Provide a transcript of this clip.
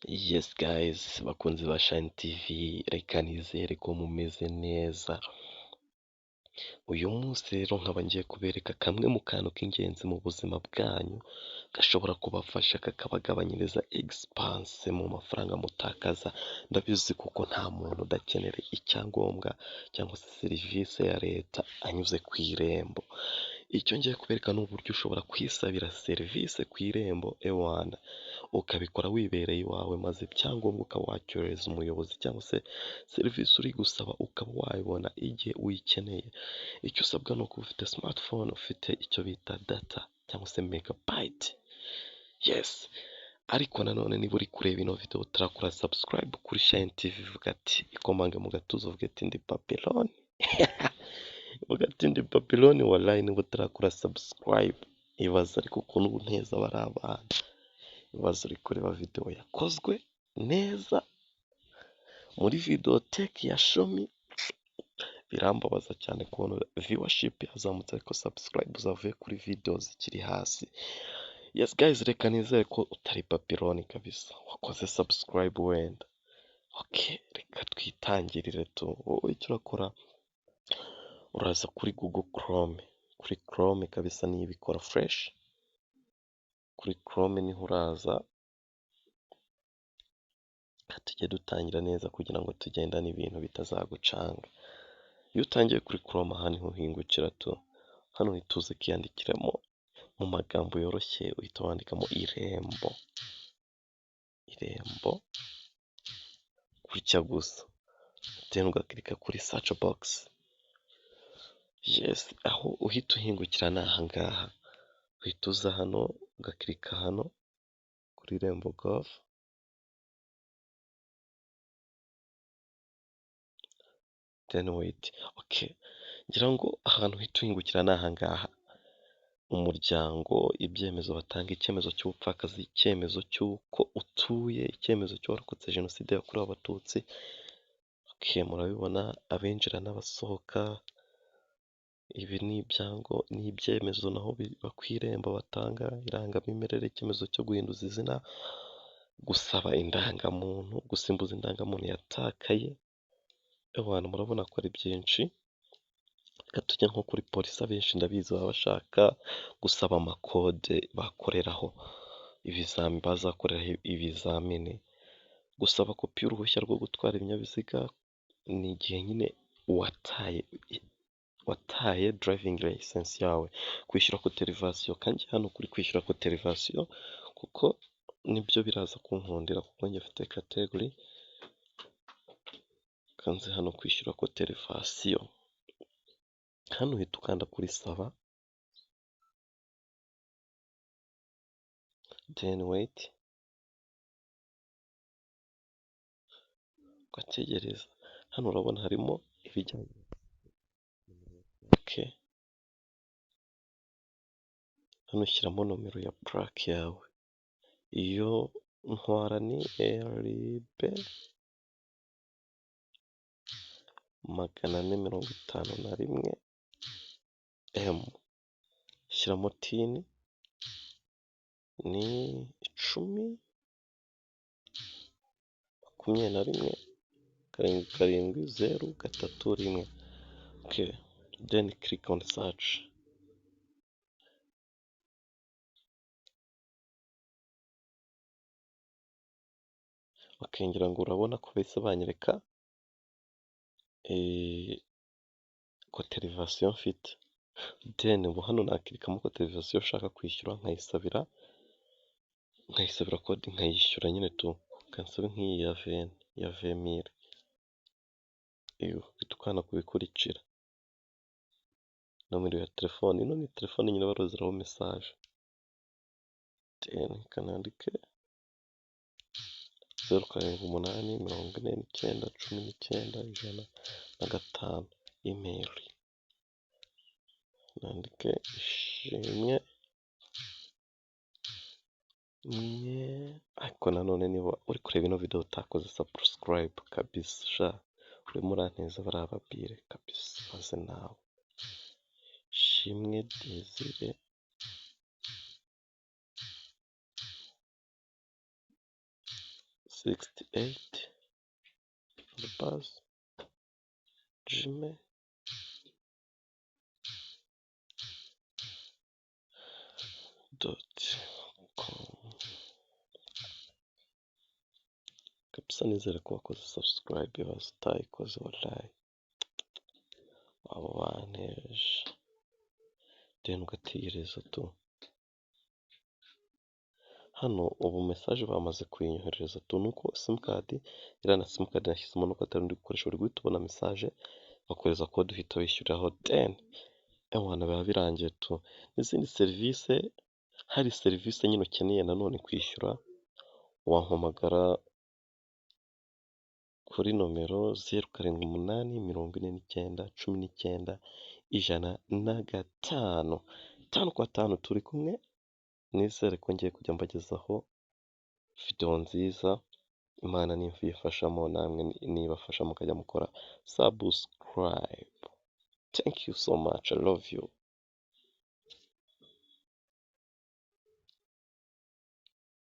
Yes guys, bakunzi ba Shine TV, reka nizere ko mumeze neza. Uyu munsi rero nkaba ngiye kubereka kamwe mu kantu k'ingenzi mu buzima bwanyu, gashobora kubafasha kakabagabanyiriza expense mu mafaranga mutakaza. Ndabizi kuko nta muntu udakenera icyangombwa cyangwa se serivisi ya leta anyuze ku irembo. Icyo ngiye kubereka ni uburyo ushobora kwisabira serivisi ku irembo ewana, ukabikora wibereye iwawe maze icyangombwa ukaba wacyoherereza umuyobozi cyangwa se serivisi uri gusaba ukaba wayibona igihe uyikeneye. Icyo usabwa ni ukuba ufite smartphone, ufite icyo bita data cyangwa se megabyte. Yes, ariko nanone niba uri kureba ino video utarakora subscribe kuri Shine TV, vuga ati ikomange mu gatuza uvuge ati ndi Babylon. Uvuga ati ndi Babylon wallahi niba utarakora subscribe. Ibaze ariko ukuntu unteza bari abana. Ibaze uri kureba video yakozwe neza muri video tech ya Shomi. Birambabaza cyane kubona viewership yazamutse ariko subscribe zavuye kuri video zikiri hasi. Yes guys, reka nizere ko utari Babylon kabisa, wakoze subscribe wenda. Okay, reka twitangirire tu. Wowe icyo urakora, uraza kuri Google Chrome, kuri Chrome kabisa niyo ibikora fresh. Kuri Chrome niho uraza, tujye dutangira neza kugira ngo tugendane ibintu bitazagucanga. Iyo utangiye kuri Chrome aha niho uhingukira tu. Hano uhita uza ukiyandikiramo mu magambo yoroshye, uhita wandikamo irembo, irembo gutya gusa, then ugakirika kuri search box. Yes, aho uhita uhingukira ni aha ngaha, uhita uza hano ugakirika hano kuri irembo gov, then wait. Okay, ngira ngo ahantu uhita uhingukira ni aha ngaha. Umuryango, ibyemezo batanga, icyemezo cy'ubupfakazi, icyemezo cy'uko utuye, icyemezo cy'uwarokotse jenoside yakorewe abatutsi. Okay, murabibona abinjira n'abasohoka, ibi ni ibyango, ni ibyemezo naho biba ku irembo batanga, irangamimerere, icyemezo cyo guhinduza izina, gusaba indangamuntu, gusimbuza indangamuntu yatakaye. Abantu murabona ko ari byinshi. Reka tujye nko kuri polisi, abenshi ndabizi baba bashaka gusaba amakode bakoreraho ibizami, bazakoreraho ibizamini. Gusaba kopi y'uruhushya rwo gutwara ibinyabiziga ni igihe nyine wataye driving license yawe. Kwishyura koterivasiyo, kandi hano kuri kwishyura koterivasiyo kuko nibyo biraza kunkundira kuko njye mfite category. Kanze hano kwishyura koterivasiyo, hano uhita ukanda kuri saba, then wait, ugategereza. Hano urabona harimo ibijyanye, okay. Hano ushyiramo nomero ya plaque yawe, iyo ntwara ni RB 451 M, shyiramo TIN ni 10 21 7 7 0 3 1. Okay, then click on search. Okay, ngira ngo urabona ko bahise banyereka koterivasiyo mfite. Then ubu hano nakirikamo koterivasiyo ushaka kwishyura, nkayisabira kode nkayishyura nyine tu. Kansabe nk'iyi ya veni, ya vemire, uhita ukanda ku bikurikira. Nomero ya telefone, ino ni telefone nyine barozeraho message. Then kanandike 0 7 8 49 19 105, email nandike Ishimwe mwe. Ariko nanone niba uri kureba ino video utakoze subscribe kabisa, sha urimo uranteza bariya babire kabisa, maze nawe Ishimwe Desire 68@gmail.com. Kabisa nizere ko wakoze subscribe, ibaze utayikoze, wallahi waba wanteje. Then ugategereza tu. Hano ubu message bamaze kuyinyoherereza tu, nuko simukadi iriya na simukadi nashyizemo nuko atari ndi gukoresha, uri guhita ubona message bakohereza code, uhita wishyuriraho, then ewana biba birangiye tu. N'izindi serivisi, hari serivisi nyine ukeneye nanone kwishyura, wampamagara kuri nomero 0784910105. Tanu kwa tanu turi kumwe, nizere ko ngiye kujya mbagezaho videwo nziza, Imana nibifashamo namwe nibafasha mukajya mukora subscribe. Thank you so much, I love you.